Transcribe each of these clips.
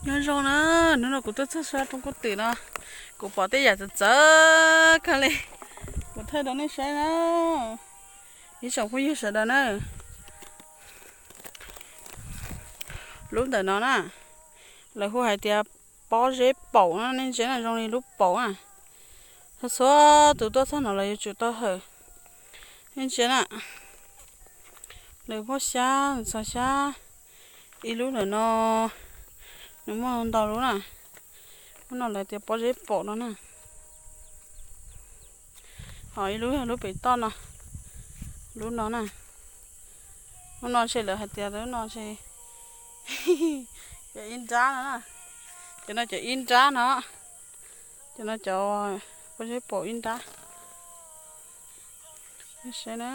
Nyob zoo na, hnub no kuv tuaj txog sab roob kub twm no, kuv pom tej yam txawv txawv kawg li, kuv thaij rau nej saib na. Ib tsoom phooj ywg sawv daws na, lub ntawm no na, lawv hu hais tias pob zeb paum na, nej ntsia na, zoo li lub paum na. Txhua txhua tus tuaj txog no los yuav tsum tau hawm. Nej ntsia na, lawv muaj xyab, nws txog xyab, ib lub ntawm no, nws muaj ntau lub na. Lub no lawv tias pob zeb paum no na. Ho ib lub yog lub pem toj no, lub no na. Lub no ces lawv hais tias lub no ces cov ib nrab no na, cov no cov ib nrab no, cov no cov pob zeb paum ib nrab. Saib na,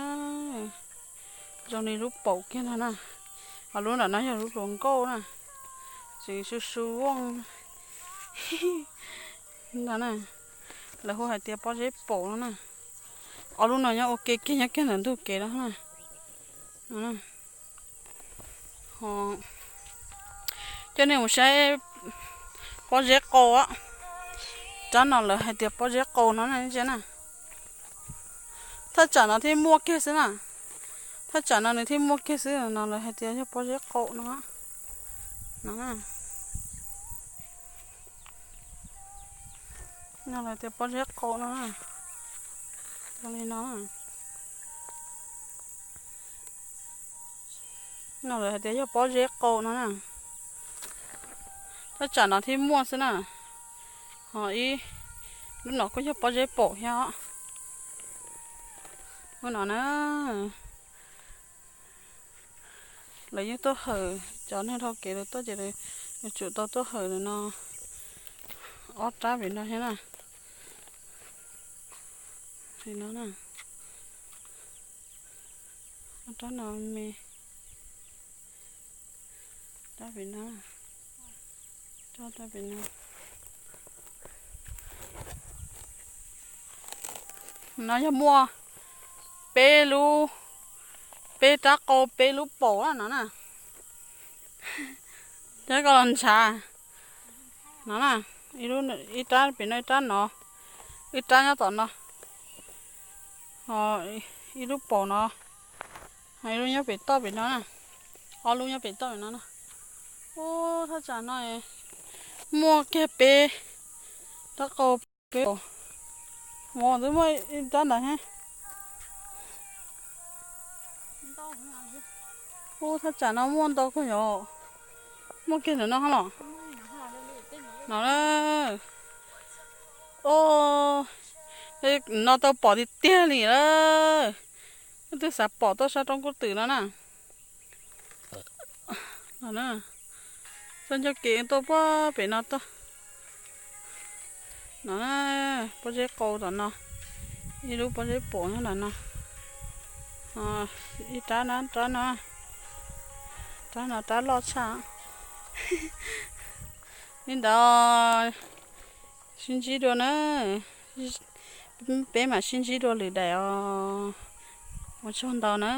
zoo li lub paum kiag no na. Ho lub nram no yog lub hluas nkauj na, tseem su su vooj no na. Lawv hu hais tias pob zeb paum no na. Ob lub no nyob ua ke kiag nyob kiag ntawm ntug kev no na. Coj nej mus saib pob zeb qau, rab no lawv hais tias pob zeb qau no na, nej ntsia na. Thaj tsam no thiaj muaj kiag xwb na. Thaj tsam no nws thiaj muaj kiag xwb no, lawv hais tias yog pob zeb qau no. No, no lawv tias pob zeb qau no, zoo li no. No lawv hais tias yog pob zeb qau no na. Thaj tsam no thiaj muaj xwb na. Ho ib lub no kuj yog pob zeb paum thiab. Lub no na, lawv yeej tuaj hawm, cov neeg dhau kev lawv tuaj ces lawv yuav tsum tau tuaj hawm no. Ob rab pem no thiab na. Ob rab no me, rab pem no, rab pem no. No yog muaj peb lub, peb rab qau peb lub paum no na. Cov koj los ntshav no na, ib rab pem no, ib rab no, ib rab nyob tom no, ib lub paum no, ib lub nyob pem toj pem no na, ob lub nyob pem toj pem no na. Ub, thaj tsam no muaj kiag peb rab qau peb paum. Ua twb muaj ib rab ntawd thiab. Ub, thaj tsam no muaj ntau kawg yom. Muaj kiag ntawm no los. No, o, no tau pom tiag tiag li lawm. Wb twb xav pom tuaj sab roob kub twm no na. Txoj ncauj kev tuaj puag pem no tuaj. No, pob zeb qau tom no, ib lub pob zeb paum nyob ntawm no. Ib rab na, rab no, rab no rab loj tshaj. Li ntawd, sib ntsib dua na, peb mam sib ntsib dua lwm daim os. Ua tsaug ntau na.